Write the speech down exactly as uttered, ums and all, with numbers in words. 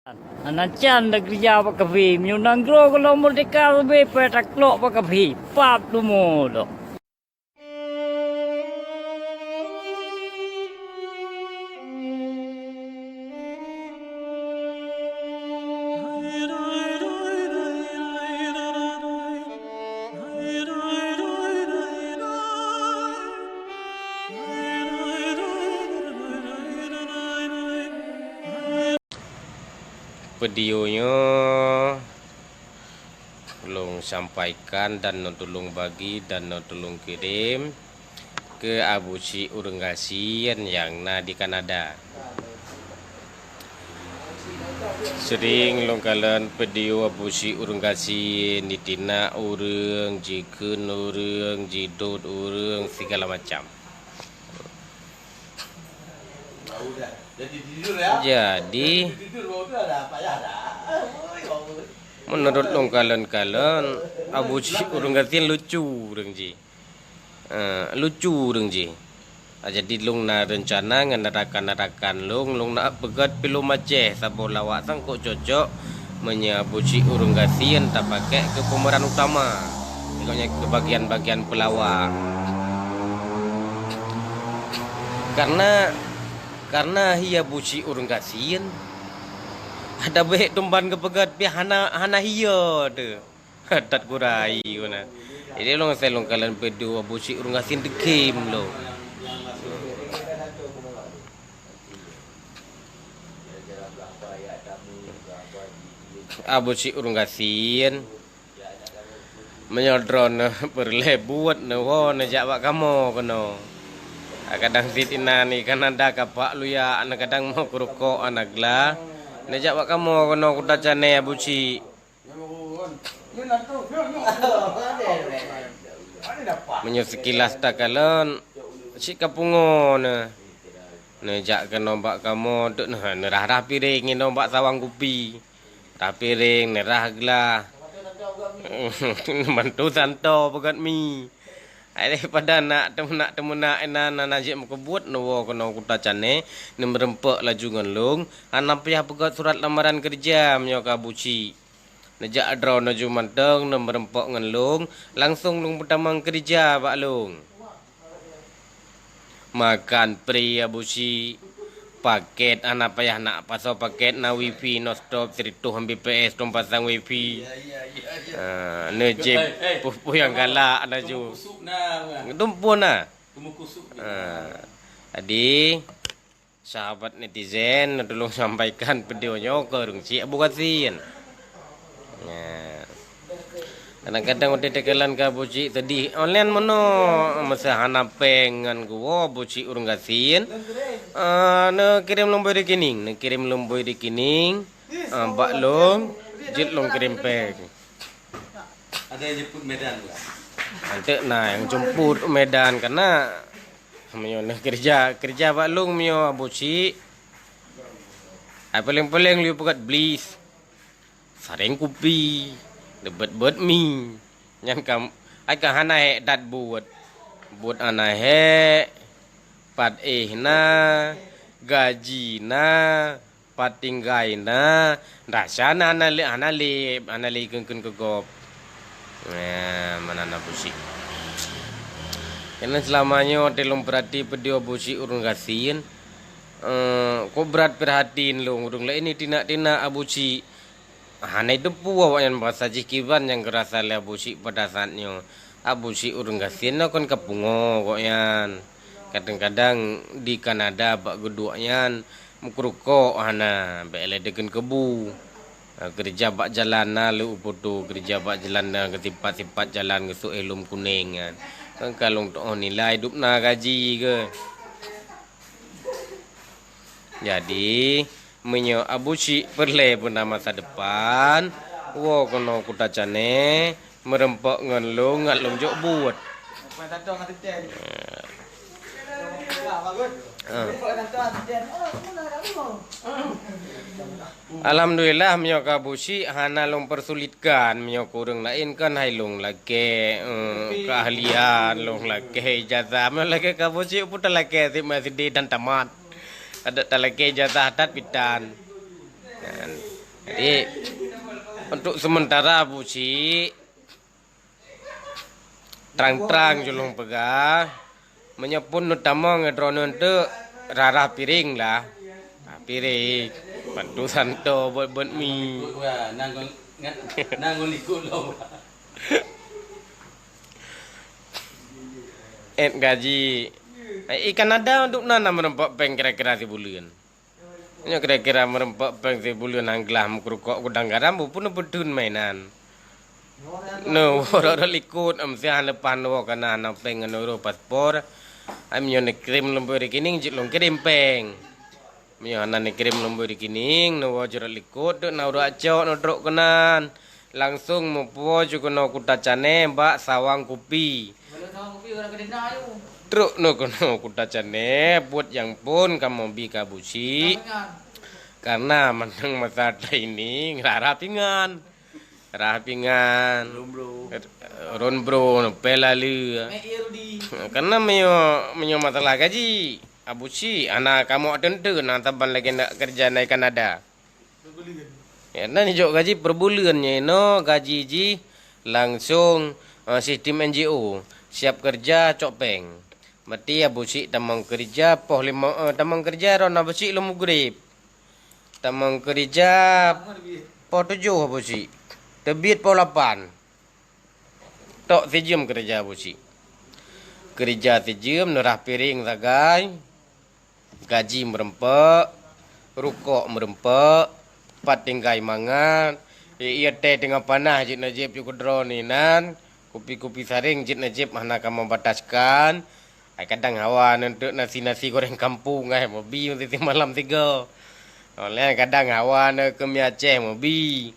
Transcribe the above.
Hana can takeurija bak kafé, meunyoe nanggroe gohlom meurdeka leubeh payah taklok bak kafé, pap tumo lom. Video nyoe lôn sampaikan dan lôn tulông bagi dan lôn tulông kirém keu Abu Syik ureuëng gasien nyang na di Kanada. Sering lôn kalon video Abu Syik ureuëng gasien, ditinak ureuëng, jikheun ureuëng, jidot ureuëng, segala macam. Jadi, menurut lôn kalon-kalon, Abu Syik ureuëng gasien lucu ureuëng jih. Eh, lucu ureuëng jih. Ah, jadi lôn na reuncana ngon rakan-rakan lôn, lôn na peugöt film Aceh saboh lawak sang kok cocok meunyoe Abu Syik ureuëng gasien tapakék keu pemeran utama. Gobnyan keu bagian-bagian peulawak. Karena, karena hi Abu Syik ureuëng gasien, ada bék tumban geupeugöt pih hana, hana hi teuh. That kurai guna. Jadi lôn asai lôn kalon video Abu Syik ureuëng gasien deukem lôn. Abu Syik ureuëng gasien. Meunyoe droeneuh peureulée buet neuwoe neujak bak kamoe keunoe. Kadang cit inan di Kanada kapak luyak, kadang mo keurukok hana glah. Neujak bak kamoe keunoe kuta Canée Abu Syik. Meunyoe sikilas takalon, cit ka pungo neuh. Neujak keunoe bak kamoe, deuek neuh, neurah-rah piréng inoe bak sawang kupi. Rah piréng, neurah glah. Mantu santo peugöt mi. Ai daripada nak teumeunak-teumeunak inan hana jeuet meukeubut, neuwoe keunoe kuta Canée, neumeureumpok laju ngon lôn, hana payah peugöt surat lamaran keureuja meunyoe ka Abu Syik. Neujak droeneuh ju mantong neumeureumpok ngon lôn, langsong lôn peutamong keureuja bak lôn. Makan pri Abu Syik. Pakét hana payah nak pasoe pakét, na wifi non stop sireutoh M B P S lôn pasang wifi. Ah, neucép puih-puih nyang galak laju. Tumpun na. Ah, jadi, sahabat netizen, tulông sampaikan video nyoe keu ureuëng Syik Abu Gasien. Nah. Kadang-kadang watée teukalon ka Abu Syik sedih, online meunoe, meuseu hana péng ngon geuwoe Abu Syik ureuëng gasien. Ah, neukirém lôn bui rekening, neukirém lôn bui rekening, ah, bak lôn, jeuet lôn kirém péng. Ada yang jemput Medan, bukan? Anteuk na nyang jemput u Medan, karena meunyoe na keureuja, keureuja bak lôn meunyoe Abu Syik. Ai paléng-paléng lheueh peugöt blis. Sareng kupi, leubet-bet mi. Nyan ka, ai ka hana hék that buet. Buet hana hék, pat éh na, gaji na, pat tinggai na, rasa na hana lé, hana lé, hana lé ikheun-kheun keu gob. Nah, meunan Abu Syik. Karena seulama nyoe watée lôn peurati peudeuh Abu Syik ureuëng gasien, eh, kok brat peurhati lôn, ureuëng laén tinak-tinak Abu Syik. Hana jiteupeue awaknyan bahasa jih kiban nyang geurasa lé Abu Syik pada saat nyoe. Abu Syik ureuëng gasien nyoe kon ka pungo gobnyan. Kadang-kadang di Kanada bak geuduek nyan meukeurukok hana, bék lé deukeuen keubu. Keureuja bak jalan na lé u poto, keureuja bak jalan na geusipat-sipat jalan geusok helm kunéng nyan. Kan ka lôn tuoh nilai dub na gaji keuh. Jadi, meunyoe Abu Syik peureulée beuna masa depan, woe keunoe kuta Canée, meureumpok ngon lôn, ngat lôn jok buet. Ah. Alhamdulillah, meunyoe ka Abu Syik hana lôn peusulit kan, meunyoe keu ureuëng laén kan hai lôn lakée, eh, keahlian, lôn lakée ijazah. Meunyoe lakée ka Abu Syik pun talakée sit masjid dan tamat. Adak talakée ijazah that pitan. Kan. Jadi, untuk sementara Abusyik, trang-trang ju lôn peugah, meunyoe phon neutamong ngon droeneuh teuk, rarah piréng lah. Rarah piréng, bantu santo buet-buet mi. Likot wah, nang ngon, nang ngon likot lom. Ét gaji. Ikan ada untuk nan meureumpok péng kira-kira sibuleuen. Nyoe kira-kira meureumpok péng sibuleuen han glah meukeurukok gudang garam bukon neupeutheun mainan. Neuwoe rot-rot likot, am siah leupah neuwoe kana hana péng ngon uroe paspor. Ai meunyoe neukirém lom bui rekening jeuet lôn kirém péng. Meunyoe hana neukirém lom bui rekening, neuwoe jurot likot deuek na uroe acok neutrok keunan. Langsong meupuwoe ju keunoe Kuta Canée bak Sawang Kupi. Trok nyoe keunoe Kuta Canée, buet nyang phon kamoe bi keu Abusyik. Karena mantong masa ini rarah pingan. Rarah pingan. Ron bro, pela leu. Karena meunyoe, meunyoe masalah gaji, Abusyik hana kamoe teunteun hana saban lagée na keureuja na ikan ada. Ya, nan jok gaji per buleuen nyoe inoe gaji jih langsong, eh, sistem N G O, siap keureuja cok péng. Berarti Abusyik tamong keureuja poh lima, eh, tamong keureuja ron Abusyik lom mugrib. Tamong keureuja poh tujoh Abusyik. Teubiet poh lapan. Tok sijeuem keureuja Abusyik. Keureuja sijeuem neurah piréng sagai. Gaji meureumpok, rukok meureumpok, pat tinggai mangat, ie-ie teh teungoh panas jeuet neujieb ju keudroe inan, kupi-kupi saréng jeuet neujieb hana kamoe bataskan. Ai kadang hawa neunteuk nasi-nasi goreng kampung ai meubi meusisi malam sigoe. Oleh kadang hawa neukeu mi Aceh meubi.